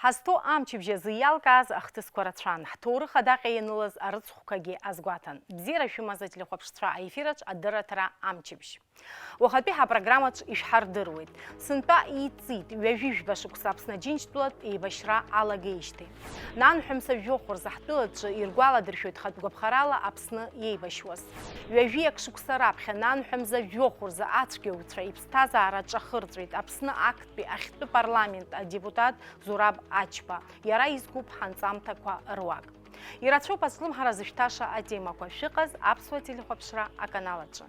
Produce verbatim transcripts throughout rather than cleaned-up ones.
Ҳазҭоу амчыбжь азы иалкааз ахҭысқәа рацәан, ҳҭоурых адаҟьа ианылаз арыцхәқәагьы азгәаҭан. Бзиара шәымаз, ателехәаԥшцәа, аефираҿ адырраҭара амчыбжь. Уахатәи ҳапрограммаҿ ишәҳардыруеит. Сынтәа иҵит ҩажәи жәба шықәса Аԥсны Аџьынџьтәылатә еибашьра алагеижьҭеи. Нанҳәа мза жәохә рзы ҳтәылаҿы иргәаладыршәоит хатә гәаԥхарала Аԥсны иеибашьуаз. Ҩажәи ак шықәса раԥхьа нанҳәа мза жәохә рзы ацәгьауцәа иԥсҭазаара аҿахырҵәеит Аԥсны актәи ахьтәы парламент адепутат Зураб Ачба. Иара изкуп ҳанҵамҭақәа руак. Ирацәоуп азҿлымҳара зышәҭаша атемақәа. Шәыҟаз аԥсуа телехәаԥшра аканал аҿы.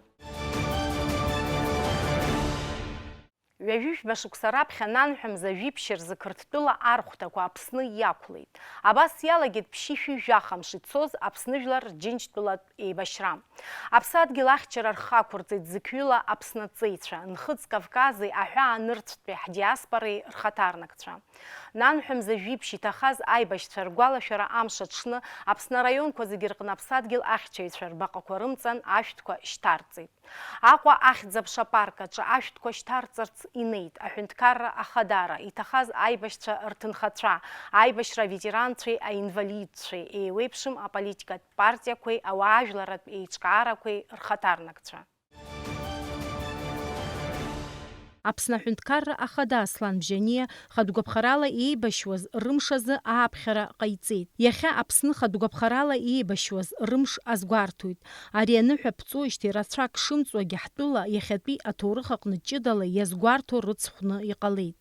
Ҩажәи жәба шықәса раԥхьа нанҳәа мза жәиԥшь рзы Қырҭтәыла архәҭақәа Аԥсны иақәлеит. Абас иалагеит ԥшьышәи жәаха мши цоз Аԥсны Жәлар Рџьынџьтәылатә еибашьра. Аԥсадгьыл ахьчара рхы ақәырҵеит зықьҩыла Аԥсны аҵеицәа, Нхыҵ Кавкази аҳәаанырцәтәи ҳдиаспореи рхаҭарнакцәа. Нанҳәа мза жәиԥшь иҭахаз аибашьцәа ргәалашәара амш аҽны Аԥсны араионқәа зегьы рҟны аԥсадгьыл ахьчаҩцәа рбаҟақәа рымҵан ашәҭқәа шьҭарҵеит. Аҟәа ахьӡ-аԥша апарк аҿы ашәҭқәа шьҭарҵарц инеит аҳәынҭқарра ахадара, иҭахаз аибашьцәа рҭынхацәа, аибашьра аветеранцәеи аинвалидцәеи, еиуеиԥшым аполитикатә партиақәеи ауаажәларратә еиҿкаарақәеи рхаҭарнакцәа. Аԥсны аҳәынҭқарра ахада Аслан Бжьаниа хатә гәаԥхарала еибашьуаз рымш азы ааԥхьара ҟаиҵеит. Иахьа Аԥсны хатә гәаԥхарала еибашьуаз рымш азгәарҭоит. Ари аныҳәа ԥҵәоижьҭеи рацәак шымҵуагьы ҳтәыла иахьатәи аҭоурых аҟны ҷыдала иазгәарҭо рыцхәны иҟалеит.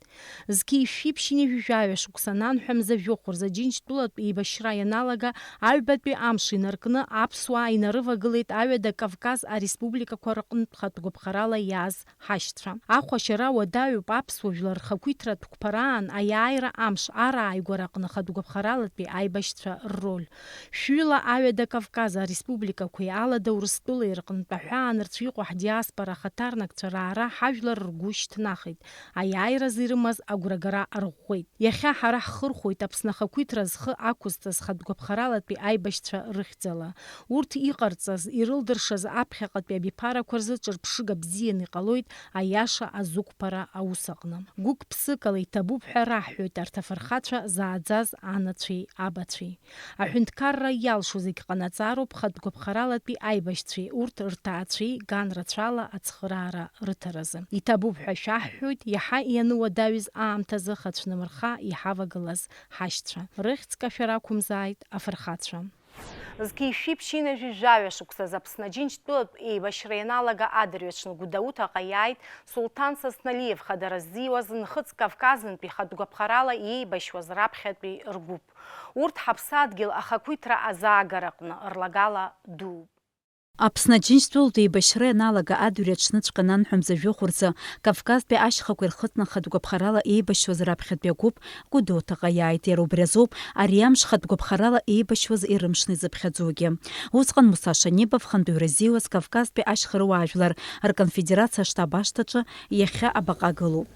Зқьи шәи ԥшьынҩажәи жәаҩа шықәса нанҳәа мза жәохә рзы Аџьынџьтәылатә еибашьра ианалага, аҩбатәи амш инаркны аԥсуаа инарывагылеит Аҩада Кавказ ареспубликақәа рҟынтә хатә гәаԥхарала иааз ҳашьцәа. Ахәашьара уадаҩуп аԥсуа жәлар рхақәиҭратә қәԥараан аиааира амш арааигәара аҟны хатә гәаԥхаралатәи аибашьцәа рроль. Шәҩыла Аҩада Кавказ ареспубликақәеи Алада Урыстәылеи рҟынтә аҳәаанырцә иҟоу ҳдиаспора ахаҭарнакцәа раара ҳажәлар ргәы шьҭнахит, аиааиразы ирымаз агәрагара арӷәӷәеит. Иахьа ҳара ҳхырхәоит Аԥсны ахақәиҭра зхы ақәызҵаз хатә гәаԥхаралатәи аибашьцәа рыхьӡала. Урҭ иҟарҵаз, ирылдыршаз аԥхьаҟатәи абиԥарақәа рзы ҿырԥшыга бзианы иҟалоит аиаша азықәԥара аус аҟны. Гәык-ԥсыкала иҭабуп ҳәа раҳҳәоит арҭ афырхацәа зааӡаз анацәеи абацәеи. Аҳәынҭқарра иалшо зегь ҟанаҵароуп хатә гәаԥхаралатәи аибашьцәеи урҭ рҭаацәеи ган рацәала ацхыраара рыҭаразы. Иҭабуп ҳәа шәаҳҳәоит, иаҳа иануадаҩыз аамҭазы хацәнымырха иҳавагылаз ҳашьцәа. Рыхьӡ кашәара ақәымзааит афырхацәа. Зқьи шәи ԥшьынҩажәи жәаҩа шықәсазы Аԥсны Аџьынџьтәылатә еибашьра ианалага адырҩаҽны Гәдоуҭаҟа иааит Сулҭан Сасналиев хадара ззиуаз Нхыҵ Кавказынтәи хатә гәаԥхарала иеибашьуаз раԥхьатәи ргәыԥ. Урҭ ҳаԥсадгьыл ахақәиҭра азаагараҟны рлагала дууп. Аԥсны Аџьынџьтәылатә еибашьра ианалага адырҩаҽныҵәҟьа нанҳәа мза жәохә рзы Кавказтәи ашьхақәа ирхыҵны хатә гәаԥхарала еибашьуаз раԥхьатәи агәыԥ Гәдоуҭаҟа иааит, иара убри азоуп ари амш хатә гәаԥхарала еибашьуаз ирымшны изыԥхьаӡогьы. Усҟан Муса Шанибов хантәаҩра ззиуаз Кавказтәи ашьхарыуаажәлар рконфедерациа аштаб ашҭаҿы иахьа абаҟа гылоуп.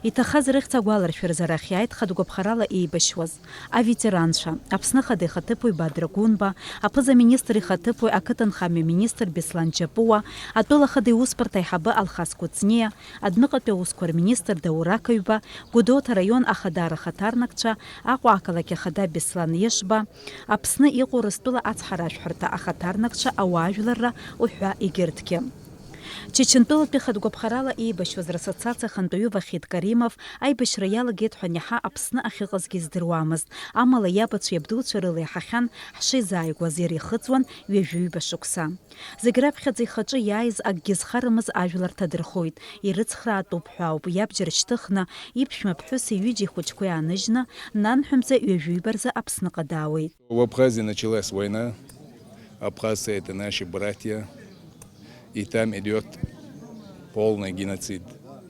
Иҭахаз рыхьӡ агәаларшәаразы арахь иааит хатә гәаԥхарала еибашьуаз аветеранцәа, Аԥсны Ахада ихаҭыԥуаҩ Бадра Гәынба, аԥыза-министр ихаҭыԥуаҩ ақыҭанхамҩа министр Беслан Џьапуа, атәыла ахада иусбарҭа аиҳабы Алхас Кәыҵниа, адәныҟатәи аусқәа рминистр Даур Ақаҩба, Гәдоуҭа араион ахадара ахаҭарнакцәа, Аҟәа ақалақь ахада Беслан Ешба, Аԥсны иҟоу Урыстәыла ацҳаражәҳәарҭа ахаҭарнакцәа, ауаажәларра уҳәа егьырҭгьы. Чечентәылатәи хатә гәаԥхарала еибашьуаз рассоциациа ахантәаҩы Вахид Каримов аибашьра иалагеит ҳәа аниаҳа Аԥсны ахьыҟазгьы издыруамызт, амала иабацәеи иабдуцәеи рыла иаҳахьан ҳшеизааигәаз, иара ихыҵуан ҩажәи ҩба шықәса. Зегь раԥхьаӡа ихаҿы иааиз акгьы зхарамыз ажәлар ҭадырхоит, ирыцхраатәуп ҳәа ауп, иабџьар шьҭыхны, иԥшәма ԥҳәыси ҩыџьа ихәыҷқәеи ааныжьны, нанҳәа мза ҩажәи ҩба рзы Аԥсныҟа даауеит. В Абхазии началась война, абхазцы — это наши братья, и там идёт полный геноцид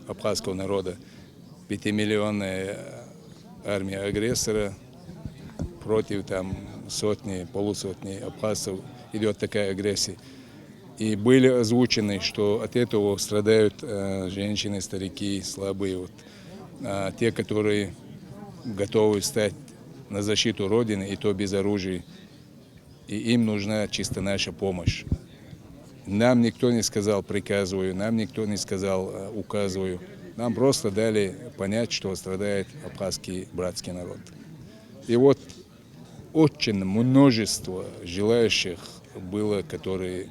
абхазского народа. Пятимиллионная армия агрессора против там сотни, полусотни абхазцев, идёт такая агрессия. И были озвучены, что от этого страдают, э, женщины, старики, слабые, вот, а те, которые готовы встать на защиту Родины, и то без оружия, и им нужна чисто наша помощь. Нам никто не сказал «приказываю», нам никто не сказал, э, «указываю». Нам просто дали понять, что страдает абхазский братский народ. И вот очень множество желающих было, которые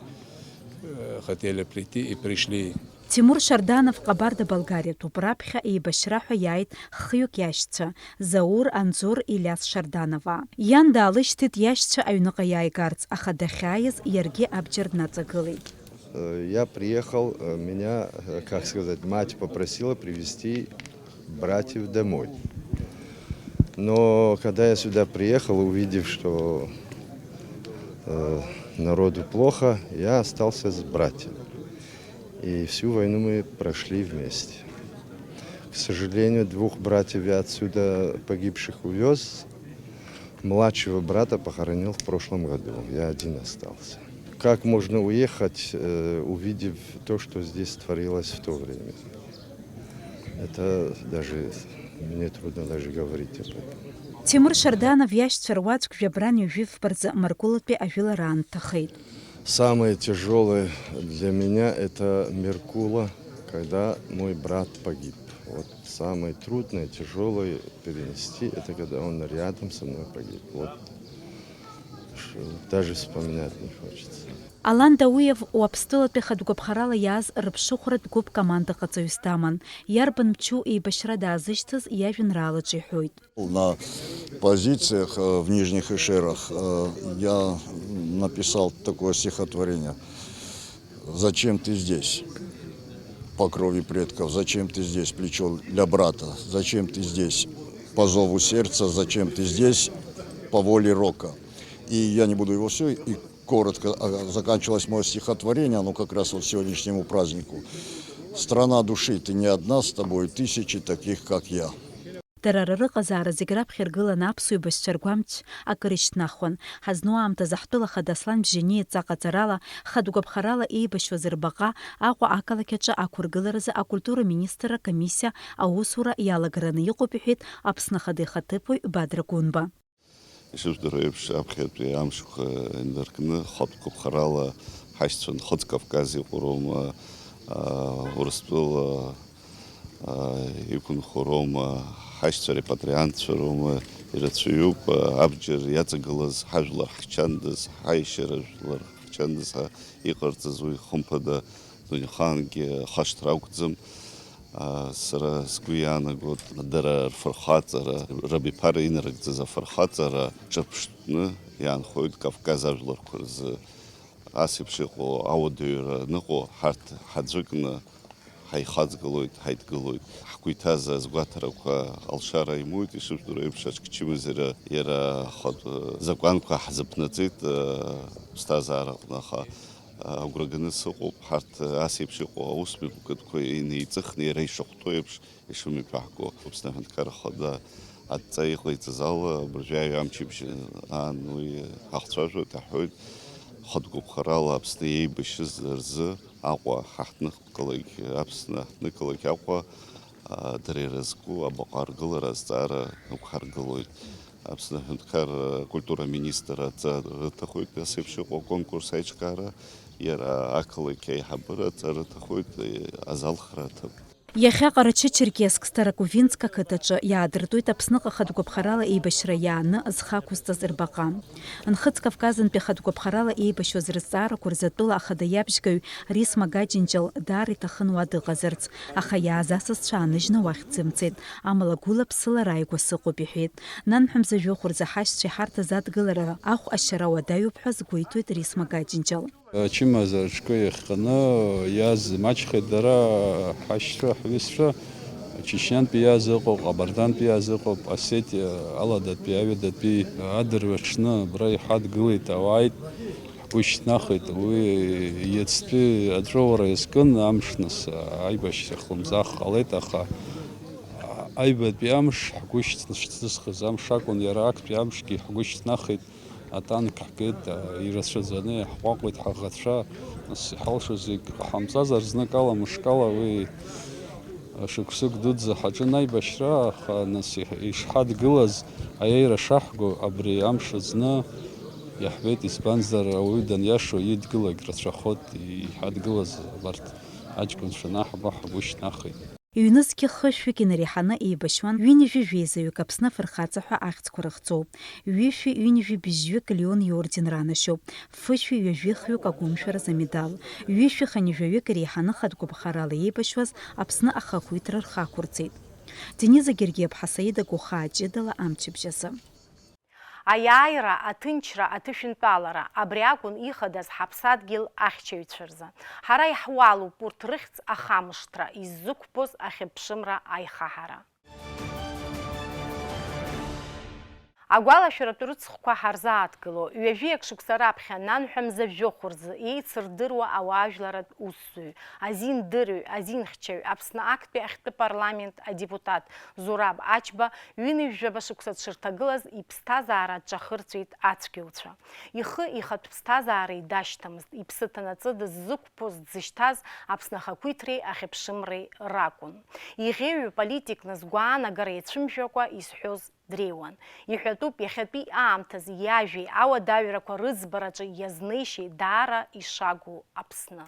э, хотели прийти и пришли. Тимур Шарданов Ҟабарда-Балкариатәуп, раԥхьа еибашьра ҳәа иааит хҩык иашьцәа, Заур, Анзор, Илиас Шарданова. Иан даалышьҭит иашьцәа аҩныҟа иааигарц, аха дахьааиз иаргьы абџьар днаҵагылеит. Э, Я приехал, э, меня, э, как сказать, мать попросила привезти братьев домой. Но когда я сюда приехал, увидев, что э, народу плохо, я остался с братьями. И всю войну мы прошли вместе. К сожалению, двух братьев я отсюда погибших увез. Младшего брата похоронил в прошлом году. Я один остался. Как можно уехать, э, увидев то, что здесь творилось в то время? Это даже мне трудно даже говорить об этом. Тимур Шарданов иашьцәа руаӡәк жәабран ҩажәи фба рзы Маркулатәи ажәылара аан дҭахеит. Самое тяжелое для меня это Меркула, когда мой брат погиб. Вот самое трудное, тяжелое перенести, это когда он рядом со мной погиб. Вот. Ш- Даже вспоминать не хочется. Алан Дауиев Уаԥстәылатәи хатә гәаԥхарала иааз рыԥшыхәратә гәыԥ командаҟаҵаҩыс даман. Иарбан мчу еибашьра даазышьҭыз иажәеинраалаҿы иҳәоит. На позициях э, в Нижних Ишерах э, я написал такое стихотворение. Зачем ты здесь? По крови предков. Зачем ты здесь? Плечо для брата. Зачем ты здесь? По зову сердца. Зачем ты здесь? По воле рока. И я не буду его все и коротко. Заканчивалось мое стихотворение, оно как раз вот сегодняшнему празднику. Страна души, ты не одна, с тобой тысячи таких, как я. Дара рырҟазаара зегь раԥхьа иргыланы аԥсуа еибашьцәа ргәамч акыр ишьҭнахуан. Ҳазну аамҭазы ҳтәыла хада Аслан Бжьаниа идҵа ҟаҵарала, хатә гәаԥхарала еибашьуаз рбаҟа Аҟәа ақалақь аҿы ақәыргыларазы акультура министрра комиссиа аусура иалагараны иҟоуп, иҳәеит Аԥсны Ахада ихаҭыԥуаҩ Бадра Гәынба. Ишыжәдыруа еиԥш, аԥхьатәи амшқәа инаркны, хатә гәаԥхарала ҳашьцәа Нхыҵ Кавказ иҟоу роума, Урыстәыла иқәынхо роума, ҳашьцәа репатриантцәа роума, ирацәаҩуп абџьар иаҵагылаз, ҳажәлар ҳхьчандаз, ҳаишьара жәлар ҳхьчандаз ҳәа иҟарҵаз. Уи хымԥада дунеихаангьы хашҭра акәӡам. Сара сгәы иаанагоит, дара рфырхаҵара, рабиԥара инарыгӡаз афырхаҵара ҿырԥштәны иаанхоит Кавказ ажәларқәа рзы. Ас еиԥш иҟоу ауадаҩра аныҟоу, ҳарҭ ҳаӡәыкны ҳаихаҵгылоит, ҳаидгылоит. Ҳгәы иҭаз азгәаҭарақәа алшара имоуит, ишыжәдыруа еиԥш, аҽкьычымазара иара ахатә закәанқәа ҳзыԥнаҵеит, ԥсҭазаараҟны, аха агәра ганы сыҟоуп, ҳарҭ ас еиԥш иҟоу аусмҩаԥгатәқәа инеиҵыхны иара ишахәҭоу еиԥш ишымҩаԥаҳго. Аԥсны Аҳәынҭқарра Ахада адҵа иҟаиҵаз ала, абыржәы аҩ амчыбжь аан уи ҳахцәажәоит, аҳәоит, хатә гәаԥхарала Аԥсны иеибашьыз рзы Аҟәа ҳаҳҭнықалақь, Аԥсны аҳҭнықалақь Аҟәа, а, дара ирызку абаҟа аргылара азҵаара ықәҳаргылоит. Аԥсны аҳәынҭқарра акультура аминистр адҵа рыҭахоит, ас еиԥш иҟоу аконкурс аиҿкаара, иара ақалақь аиҳабыра адҵа рыҭахоит, азалхра аҭыԥ. Иахьа Ҟарачы-Черкесск Старокувинск ақыҭаҿы иаадыртуеит Аԥсныҟа хатә гәаԥхарала еибашьра иааны зхы ақәызҵаз рбаҟа. Нхыҵ Кавказынтәи хатә гәаԥхарала еибашьуаз рызҵаарақәа рзы атәыла ахада иабжьгаҩ Рисма Гаджинџьал даара иҭахын уа дыҟазарц, аха иааз асасцәа ааныжьны уахь дзымцеит, амала гәыла-ԥсыла рааигәа сыҟоуп иҳәеит. Нанҳәа мза жәохә рзы ҳашьцәа иҳарҭаз адгылара ахә ашьара уадаҩуп ҳәа згәеиҭоит Рисма Гаджинџьал. Ачымазара аҿкы иахҟьаны иааз маҷхеит дара, ҳашьцәа, ҳҩызцәа, Чечнантәи иааз ыҟоуп, Ҟабардантәи иааз ыҟоуп, Осетиа аладатәи, аҩадатәи. Адырҩаҽны абра иҳадгылеит, ауааит, ҳгәы шьҭнахит. Уи иацтәи аҵәыуара иазкын амш, нас, аибашьра хлымӡаах ҟалеит, аха аҩбатәи амш ҳгәы шьҭнашьҭызхыз амш акәын, иара актәи амшгьы ҳгәы шьҭнахит. Атанк ҳгеит, ирацәаӡаны иаҳҟәаҟәеит ҳаӷацәа, нас иҳалшоз зегь ҟаҳамҵазар, зныкала, мышкала уи шықәсык дуӡӡа ҳаҿын аибашьра, аха нас ишҳадгылаз, аиеира шаҳго, абри амш аӡны иаҳбеит, избанзар, ауаҩы даниашо идгылогь рацәахоит, иҳадгылаз абарҭ аҷкәынцәа анаҳба ҳгәы шьҭнахит. Ҩнызқьи хышәҩык инареиҳаны еибашьуан ҩынҩажәи жәеизаҩык Аԥсны афырхаҵа ҳәа ахьӡқәа рыхҵоу, ҩышәи ҩынҩажәи быжьҩык Леон Иорден раанашьоу, фышәи ҩажәи хҩык агәымшәаразы амедал, ҩышәи хынҩажәаҩык иреиҳаны хатә гәаԥхарала еибашьуаз Аԥсны ахақәиҭра рхы ақәырҵеит. Дениза Гергиаԥҳа Саида Гохаа ҷыдала амчыбжь азы. Аиааира, аҭынчра, аҭышәынтәалара, абри акәын ихадаз ҳаԥсадгьыл ахьчаҩцәа рзы. Ҳара иаҳуалуп урҭ рыхьӡ ахамышҭра, иззықәԥоз ахьыԥшымра аихаҳара. Агәалашәаратә рыцхәқәа ҳарзааҭгыло, ҩажәиак шықәса раԥхьа нанҳәа мза жәохә рзы еицырдыруа ауаажәларатә усзуҩ, азиндырҩ, азинхьчаҩ, Аԥсны актәи ахьтәы парламент адепутат Зураб Ачба ҩынҩажәаба шықәса дшырҭагылаз иԥсҭазаара аҿахырҵәеит ацәгьауцәа. Ихы ихатә ԥсҭазаареи дашьҭамызт, иԥсы ҭанаҵы дыззықәԥоз, дзышьҭаз Аԥсны ахақәиҭреи ахьыԥшымреи ракәын. Иӷьеҩҩы политикны сгәаанагара иацәымшәакәа изҳәоз дреиуан. Иҳәатәуп, иахьатәи аамҭазы иажәеи ауадаҩрақәа рыӡбараҿы иазнеишьеи даара ишагу Аԥсны.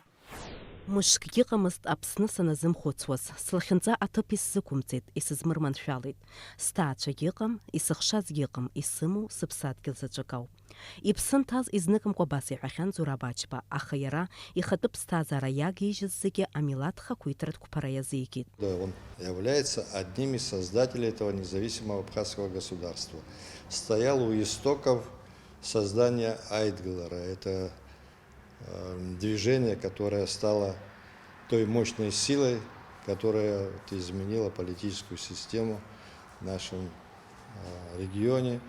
Мышкгьы ыҟамызт Аԥсны саназымхәыцуаз, слахьынҵа аҭыԥ исзықәымҵеит, исызмырманшәалеит. Сҭаацәагьы ыҟам, исыхшазгьы ыҟам, исымоу сыԥсадгьыл заҵәык ауп. Иԥсы нҭаз изныкымкәа абас иҳәахьан Зураб Ачба, аха иара ихатәы ԥсҭазаара иагижьыз зегьы амилаҭ хақәиҭратә қәԥара иазикит. Да, он является одним из создателей этого независимого абхазского государства. Стоял у истоков создания Айтглара. Это э, движение, которое стало той мощной силой, которая вот изменила политическую систему в нашем э, регионе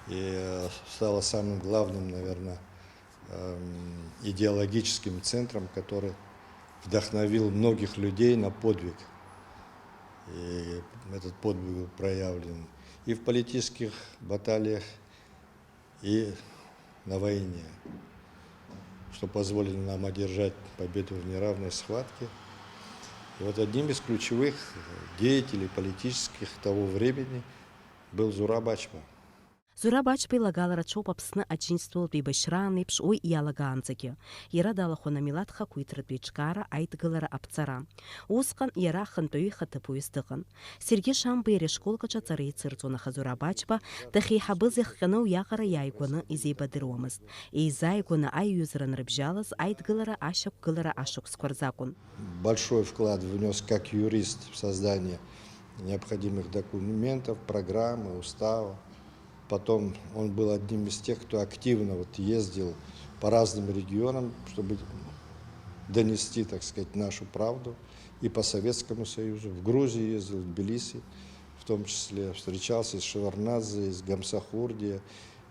и э, стала самым главным, наверное, эм, идеологическим центром, который вдохновил многих людей на подвиг. И этот подвиг был проявлен и в политических баталиях, и на войне, что позволило нам одержать победу в неравной схватке. И вот одним из ключевых деятелей политических того времени был Зураб Ачба. Зураб Ачба илагалараҿоуп Аԥсны Аџьынџьтәылатә еибашьраан еиԥш уи иалагаанӡагьы. Иара далахәын амилаҭ хақәиҭратә еиҿкаара аидгылара аԥҵара. Усҟан иара ахантәаҩы ихаҭыԥуаҩыс дыҟан. Сергеи Шамба иара ишколк аҿы аҵара еицырҵон, аха Зураб Ачба дахьеиҳабыз иахҟьаны уиаҟара иааигәаны изеибадыруамызт. Еизааигәаны аиҩызара анрыбжьалаз аидгылара ашьақәгылара ашықәсқәа рзакәын. Большой вклад внес как юрист в создание необходимых документов, программы, устава. Потом он был одним из тех, кто активно вот ездил по разным регионам, чтобы донести, так сказать, нашу правду и по Советскому Союзу. В Грузию ездил, в Тбилиси в том числе, встречался и с Шеварднадзе, и с Гамсахурди,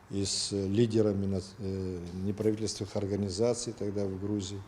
и с лидерами нац- э, неправительственных организаций тогда в Грузии.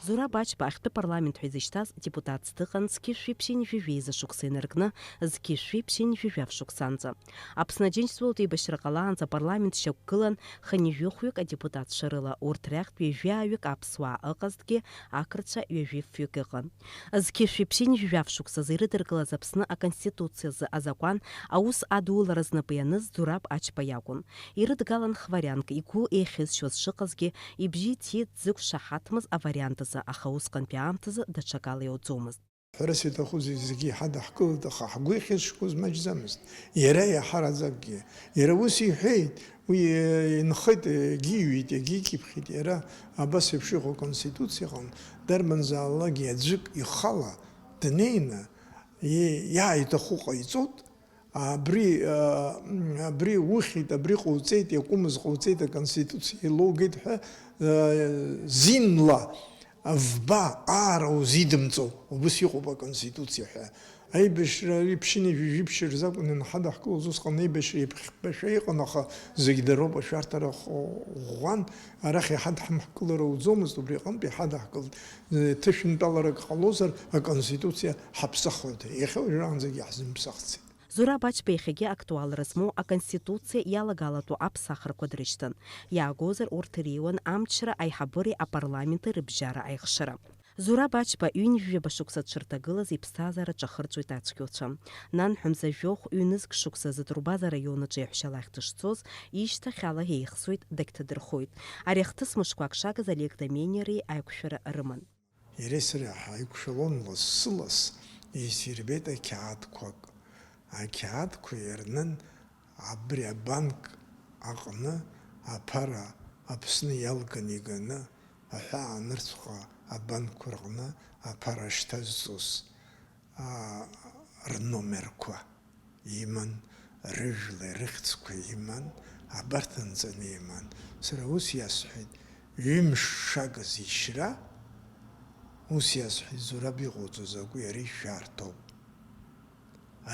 Зураб Ачба ахьтәы парламент ҳәа изышьҭаз депутатс дыҟан зқьышәи ԥшьынҩажәи жәеиза шықәса инаркны зқьышәи ԥшьынҩажәи жәаф шықәсанӡа. Аԥсны Аџьынџьтәылатә еибашьра ҟалаанӡа апарламент шьақәгылан хынҩажәи хәҩык адепутатцәа рыла, урҭ рахьтә ҩажәи ааҩык аԥсуаа ыҟазҭгьы, ақырҭцәа ҩажәи фҩык ыҟан. Зқьышәи ԥшьынҩажәи жәаф шықәсазы ирыдыркылаз Аԥсны Аконституциазы азакәан аус адулара знапы ианыз Зураб Ачба иакәын. Ирыдгалан хварианк, игәы еихьызшьуаз шыҟазгьы, ибжьы иҭиит дзықәшаҳаҭмыз авариант азы, аха усҟантәи аамҭазы даҽакала иауӡомызт. Ҳәарас иаҭахузеи, зегьы иҳадаҳкылеит, аха ҳгәы иахьызшьқәоз маҷӡамызт. Иара иаҳараӡакгьы. Иара ус иҳәеит, уи, э, инхеит, егьиҩит, егьикьыԥхьит. Иара абас еиԥш иҟоу аконституциа аҟны дарбанзаалак аӡәык ихала днеины, и-, иааиҭаху ҟаиҵоит, абри, а, абри ухьит, абри ҟауҵеит, иакәымыз ҟауҵеит, аконституциа еилоугеит ҳәа, а, зинла вба аара узидымҵо, убыс иҟоуп аконституциа ҳәа. Аибашьра ари ԥшьынҩажәи жәиԥшь рзы акәын ианҳадаҳкылоз, усҟан аибашьра еиԥхьбашәа иҟан, аха зегь дароуп, ашәарҭара ӷәӷәан, арахь иҳадҳамкылара уӡомызт, убри аҟынтә иҳадаҳкылт. Ҭышәынтәаларак ҟалозар, аконституциа ҳаԥсахуеит, иахьа уажәраанӡагьы иаҳзымԥсахӡеит. Зураб Ачба иахьагьы актуалра змоу аконституциа иалагалатәу аԥсахрақәа дрышьҭан. Иаагозар, урҭ иреиуан амчра аиҳабыреи апарламенти рыбжьара аихшара. Зураб Ачба ҩынҩажәаба шықәса дшырҭагылаз иԥсҭазаара ҿахырҵәеит ацәгьоуцәа. Нанҳәа мза жәохә ҩнызқь шықәсазы Турбаза араион аҿы иаҳәшьа лахь дышцоз, ишьҭахь ала еихсуеит, дагьҭадырхоит. Ари ахҭыс мышқәак шагыз Олег Домениори аиқәшәара рыман. Иареи сареи ҳаиқәшәалон лассы-ласс, Исирбеит ақьаадқәак. Ақьаадқәа ирнын абри абанк аҟны аԥара Аԥсны иалган иганы, аҳәаа анырцәҟа абанкқәа рҟны аԥара шҭазҵоз, аа, рномерқәа иман, рыжәлеи рыхьӡқәа иман, абарҭ анҵаны иман. Сара ус иасҳәеит, ҩымш шагыз ишьра, ус иасҳәеит, Зураб иҟауҵо закәи, ари шәарҭоуп.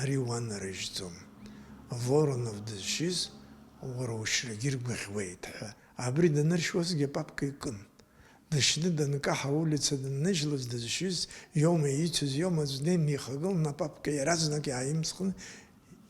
Ари уанарыжьӡом. Воронов дызшьыз уара ушьрагьы иргәаӷьуеит ҳәа. Абри даныршьуазгьы апапка икын. Дышьны данкаҳа аулица данныжьлоз дызшьыз иоума ицыз, иоума аӡә днеины ихагылан апапка иаразнак иааимҵхын,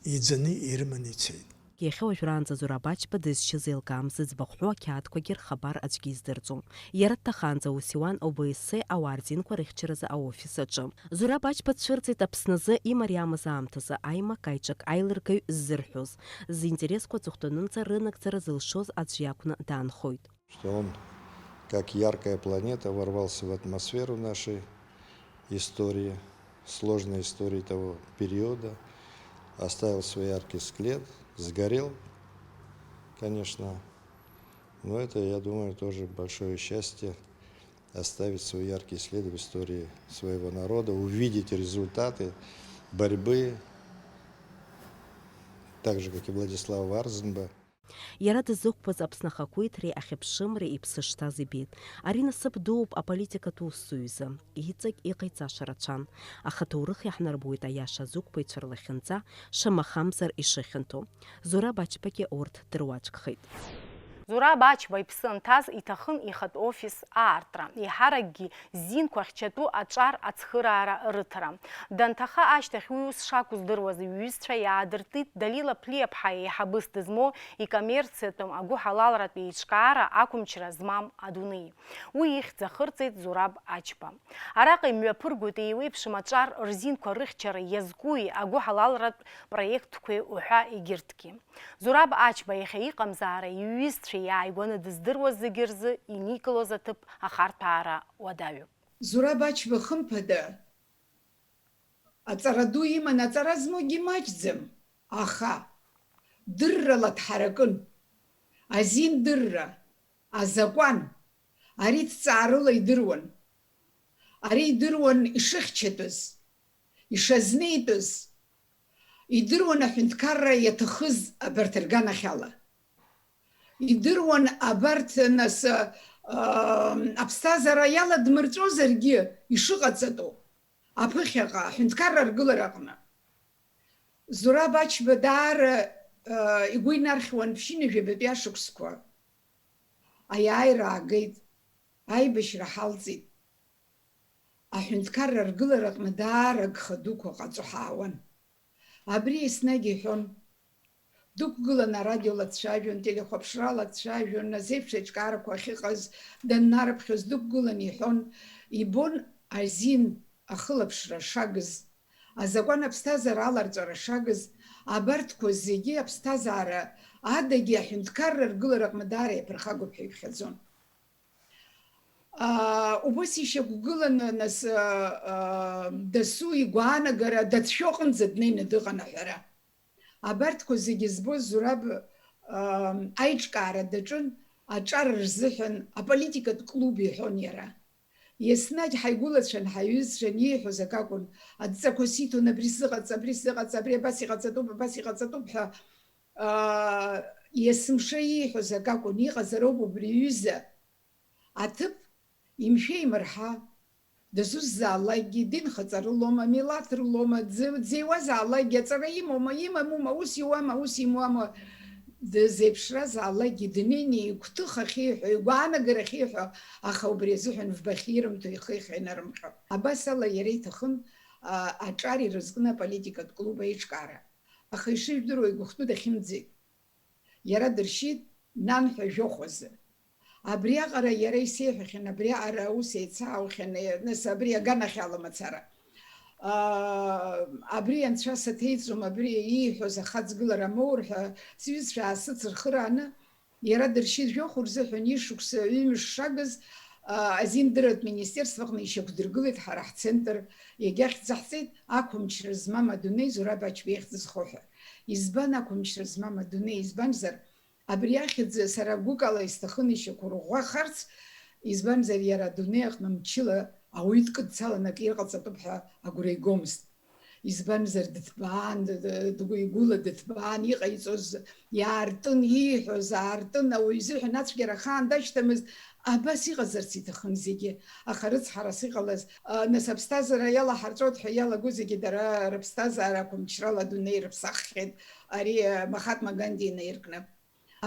иӡаны ирыманы ицеит. Иахьа уажәраанӡа Зураб Ачба дызшьыз еилкаам зыӡбахә ҳәоу ақьаадқәагьы рхабар аӡәгьы издырӡом. Иара дҭахаанӡа аус иуан О Б С С-ы ауаа рзинқәа рыхьчаразы аофис аҿы. Зураб Ачба дцәырҵит Аԥсназы имариамыз аамҭазы аимак аиҿак аилыргаҩ ззырҳәоз. Зинтересқәа аҵыхәтәанынӡа рынагӡара зылшоз аӡә иакәны даанхоит. Что он, как яркая планета, ворвался в атмосферу нашей истории, сложной истории того периода, оставил свой яркий след, сгорел, конечно. Но это, я думаю, тоже большое счастье оставить свой яркий след в истории своего народа, увидеть результаты борьбы, так же, как и Владислав Варзенба. Иара дызықәԥаз Аԥсны ахақәиҭреи ахьыԥшымреи иԥсы шҭаз ибеит. Ари насыԥ дууп аполитикатә усзуҩ изы. Иҵегь иҟаиҵаша рацәан. Аха аҭоурых иаҳнарбоит аиаша азықәԥаҩцәа рлахьынҵа, шамахамзар, ишыхьанҭоу. Зураб Ачбагьы урҭ дыруаӡәкхеит. Зураб Ачба иԥсы анҭаз иҭахын ихатә офис аартра, еиҳаракгьы зинқәа ахьчатәу аҿар ацхыраара рыҭара. Данҭаха ашьҭахь уи ус шакәу здыруаз иҩызцәа иаадыртит Далила Ԥлиаԥҳа еиҳабыс дызмоу икоммерциатәым агәыҳалалратә еиҿкаара ақәымчра змам адунеи. Уи ихьӡ ахырҵеит Зураб Ачба. Араҟа имҩаԥыргоит еиуеиԥшым аҿар рзинқәа рыхьчара иазкуи агәыҳалалратә проектқәеи уҳәа егьырҭгьы. Зураб Ачба иахьа иҟамзаара иҩызцәа иааигәаны дыздыруаз зегьы рзы иникылоз аҭыԥ ахарҭәаара уадаҩуп. Зураб Ачба, хымԥада, аҵара ду иман, аҵара змоугьы маҷӡам, аха дыррала дҳаракын. Азин дырра, азакәан, ари ҭҵаарыла идыруан. Ари идыруан ишыхьчатәыз, ишазнеитәыз, идыруан аҳәынҭқарра иаҭахыз абарҭ рганахьала. Идыруан абарҭ, нас, а, аԥсҭазаара иаладмырҵәозаргьы ишыҟаҵатәу, аԥыхьаҟа, аҳәынҭқарра аргылараҟны. Зураб Ачба даара, а, игәы инархьуан ԥшьынҩажәабатәи ашықәсқәа. Аиааира аагеит, аибашьра ҳалҵит. Аҳәынҭқарра аргылараҟны даара агха дуқәа ҟаҵо ҳаауан. Абри еснагь иҳәон. Дықәгылан арадиола дцәажәон, телехәаԥшрала дцәажәон, азеиԥш еиҿкаарақәа ахьыҟаз даннарыԥхьоз дықәгылан иҳәон, ибон азин ахылаԥшра шагыз, азакәан аԥсҭазаара аларҵәара шагыз, абарҭқәа зегьы аԥсҭазаара адагьы аҳәынҭқарра аргылараҟны даара иаԥырхагоуп ҳәа иԥхьаӡон. Аа, убас ишьақәгыланы, нас, аа, дасу игәаанагара дацәшәо аҟынӡа днеины дыҟан аҳәара. Абарҭқәа зегьы збоз Зураб, аа, аиҿкаара даҿын, аҿар рзыҳәан аполитикатә клуб иҳәон иара. Еснагь ҳаигәылацәан, ҳаиҩызцәан, ииҳәоз акакәын, адҵақәа сиҭон, абри сзыҟаҵа, абри сзыҟаҵа, абри абас иҟаҵатәуп, абас иҟаҵатәуп ҳәа, аа, есымша ииҳәоз акакәын, иҟазароуп убри аҩыза. Аҭыԥ имшәа-имырҳа, дызусзаалакгьы, динхаҵарылоума, милаҭрылоума, дзы-, дзеиуазаалакгьы, аҵара имоума, имамума, ус иуама, ус имуама, дызеиԥшразаалакгьы, днеины игәҭыха ахьиҳәо, игәаанагара ахьиҳәо, аха убри азыҳәан фба ахьирымҭо, ихы ахьынарымҟьо. Абас ала иара иҭахын, а, аҿар ирызкны аполитикатә клуб аиҿкаара. Аха ишыжәдыруа, игәыхәтәы дахьымӡеит. Иара дыршьит, нан ҳәа жәохәазы. Абриаҟара иара исеиҳәахьан, абриаҟара аус еицааухьан, нас абри аганахьала мацара. Аа, абри анцәа саҭеиҵом, абри ииҳәоз ахаҵгылара амоур ҳәа сҩызцәа аасыцырхырааны, иара дыршьит жәохә рзыҳәан ишықәса ҩымш шагыз, Азиндыратә министерство аҟны ишьақәдыргылеит ҳара ҳцентр, иагьа ахьӡ аҳҵеит, ақәымчра змам адунеи Зураб Ачба ихьӡ зхоу ҳәа. Избан ақәымчра змам адунеи? Избанзар, абри ахьӡ сара гәыкала исҭахын ишьақәырӷәӷәахарц, избанзар, иара адунеи аҟны мчыла ауаҩы дкыдцалан акы ирҟаҵатәуп ҳәа агәра игомызт. Избанзар, дыҭбаан, д-, д-, дгәы-, игәыла дыҭбаан, иҟаиҵоз иаартын, ииҳәоз аартын, ауаҩы изыҳәан ацәгьара ахаан дашьҭамызт, абас иҟазарц иҭахын зегьы. Аха рыцҳарас иҟалаз, а, нас аԥсҭазаара иалаҳарҵоит ҳәа иалаго зегьы дара рыԥсҭазаара ақәымчрала адунеи рыԥсаххьеит, ари, а, Маҳатма Ганди инаиркны.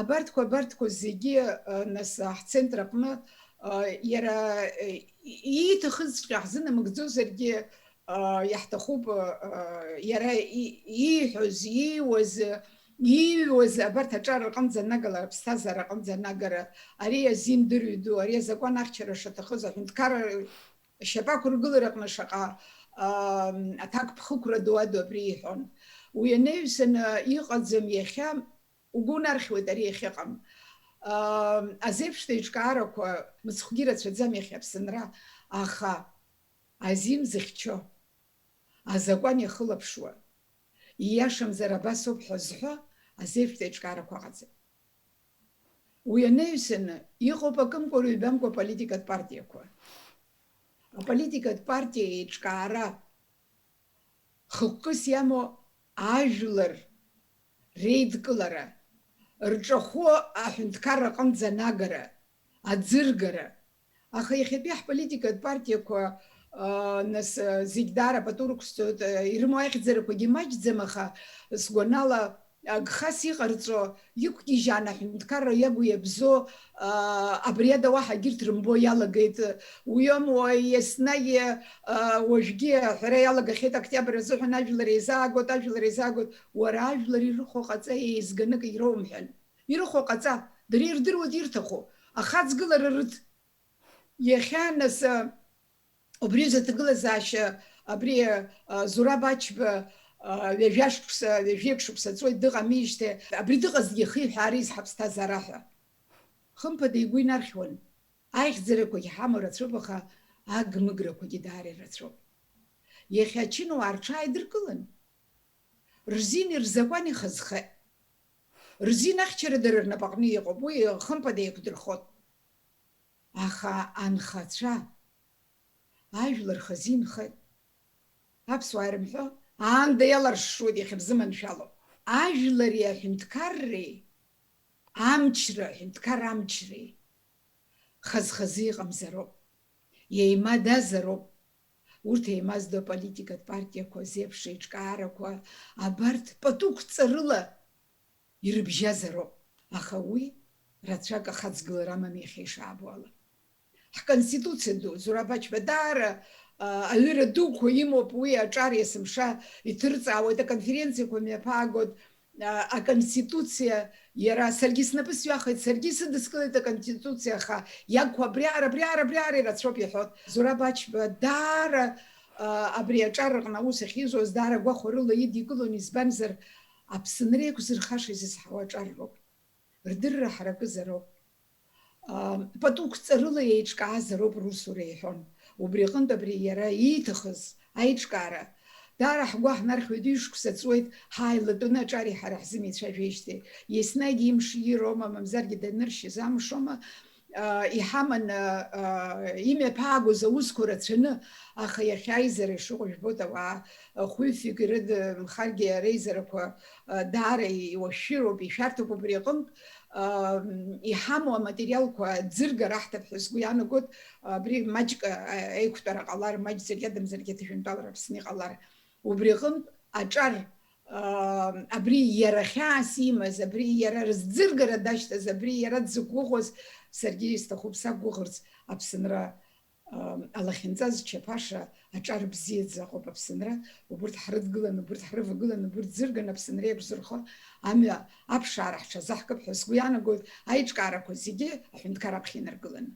Абарҭқәа, абарҭқәа зегьы, а, нас, а, ҳцентр аҟны, а, иара, а, и-, ииҭахызҵәҟьа ҳзынамыгӡозаргьы, а, иаҳҭахуп, а, иара и-, ииҳәоз, ииуаз, ииҩуаз абарҭ аҿар рҟынӡа анагала, аԥсҭазаара аҟынӡа анагара, ари азин дырҩ ду, ари азакәан ахьчара шаҭахыз, аҳәынҭқарра шьапы ақәыргылара аҟны шаҟа, а, аҭакԥхықәра ду аду абри иҳәон. Уи анаҩсаны иҟаӡам иахьа, угәы унархьуеит ари иахьыҟам. Аа, азеиԥшда еиҿкаарақәа мыцхәгьы рацәаӡам иахьа Аԥсынра, аха азин зыхьчо, азакәан иахылаԥшуа, ииашамзар абасоуп ҳәа зҳәо азеиԥшда еиҿкаарақәа ыҟаӡам. Уи анаҩсаны, иҟоуп акымкәа-ҩбамкәа аполитикатә партиақәа. Аполитикатә партиа еиҿкаара хықәкыс иамоу ажәлар реидкылара, рҿахәы аҳәынҭқарра аҟынӡа анагара, аӡыргара. Аха иахьатәи ҳполитикатә партиақәа, аа, нас, зегь даара пату рықәсҵоит, ирымоу аихьӡарақәагьы маҷӡам, аха сгәанала, агхас иҟарҵо, иқәгьежьааны аҳәынҭқарра иагу иабзоу, аа, абри ада уаҳа егьырҭ рымбо иалагеит. Уи аума еснагь, аа, уажәгьы аҳәара иалагахьеит, октиабр азыҳәан ажәлар еизаагоит, ажәлар еизаагоит. Уара ажәлар ирыхәо ҟаҵа, еизганы акгьы роумҳәан. Ирыхәо ҟаҵа, дара ирдыруеит ирҭаху, ахаҵгылара рыҭ. Иахьа, нас, а, убри азы аҭагылазаашьа, абри, а, Зураб Ачба, а, ҩажәа шықәса, ҩажәеиԥшь шықәса ҵуеит дыҟамижьҭеи, абри дыҟазҭгьы ихиҳәаариз ҳаԥсҭазаара ҳәа. Хымԥада игәы инархьуан. Аихьӡарақәагьы ҳамоу рацәоуп, аха агмыграқәагьы даара ирацәоуп. Иахьа ачынуаа рҽааидыркылан, рзин рзакәан ихазхеит. Рзин ахьчара дара рнапаҟны иҟоуп, уи хымԥада еиқәдырхот. Аха анхацәа, ажәлар хазы инхеит. Аԥсуаа ирымҳәо, аанда иаларшшуеит иахьырзыманшәало. Ажәлари аҳәынҭқарреи, амчра, аҳәынҭқар амчреи хаз-хазы иҟамзароуп, еимадазароуп. Урҭ еимаздо аполитикатә партиақәа, зеиԥш еиҿкаарақәа, абарҭ пату қәҵарыла ирыбжьазароуп, аха уи рацәак ахаҵгылара амам иахьа ишаабо ала. Ҳконституциа ду, Зураб Ачба даара, а, аҩыра дуқәа имоуп, уи аҿар есымша иҭырҵаауеит, аконференциақәа мҩаԥаагоит, а, аконституциа иара саргьы снапы сҩахеит, саргьы исыдыскылеит аконституциа, аха иагқәа абриаҟара, абриаҟара, абриаҟара ирацәоуп иҳәоит. Зураб Ачба даара, а, абри аҿар рҟны аус ахьизуаз даара гәахәарыла идикылон, избанзар, Аԥсынра еиқәзырхаша изызҳауа аҿар роуп. Рдырра ҳаракызароуп. Аа, пату қәҵарыла еиҿкаазароуп русура, иҳәон. Убри аҟынтә абри иара ииҭахыз аиҿкаара даара ҳгәы ҳнархьуеит, ҩышықәса ҵуеит ҳааилатәаны аҿари ҳара ҳзы меицәажәеижьҭеи. Еснагь имш ироума, мамзаргьы даныршьыз амшоума, аа, иҳаманы, аа, имҩаԥаагоз аусқәа рацәаны, аха иахьа аизара ишыҟоу жәбоит, ауаа хәҩыфҩык ирыдымхаргьы реизарақәа, аа, даара иуашәшәыроуп, ишәарҭоуп убри аҟынтә, аа, иҳамоу аматериалқәа ӡыргар аҳҭап ҳәа сгәы иаанагоит, абри маҷк, аа, еиқәтәара ҟалар, маҷӡак иадамзаргьы аҭыжәынтәалара Аԥсны иҟалар. Убри аҟынтә аҿар, аа, абри иара хьаас имаз, абри иара рызӡыргара дашьҭаз, абри иара дзықәгәыӷуаз, саргьы исҭахуп сақәгәыӷырц Аԥсынра, аа, алахьынҵа зчаԥаша аҿар бзиаӡа ыҟоуп Аԥсынра. Убырҭ ҳрыдгыланы, убырҭ ҳрывагыланы, убырҭ ӡырганы Аԥсынра иақәзырхо амҩа аԥшаара ҳҽазаҳкып ҳәа сгәы иаанагоит, аиҿкаарақәа зегьы аҳәынҭқар аԥхьа инаргыланы.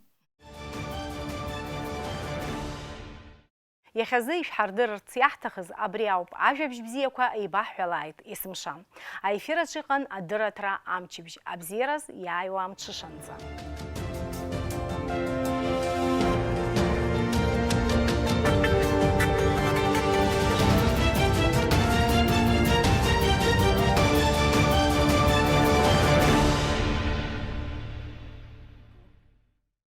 Иахьазы ишәҳардырырц иаҳҭахыз абри ауп, ажәабжь бзиақәа еибаҳҳәалааит есымша. Аефир аҿы иҟан адырраҭара Амчыбжь, абзиараз иааиуа амҽышанӡа.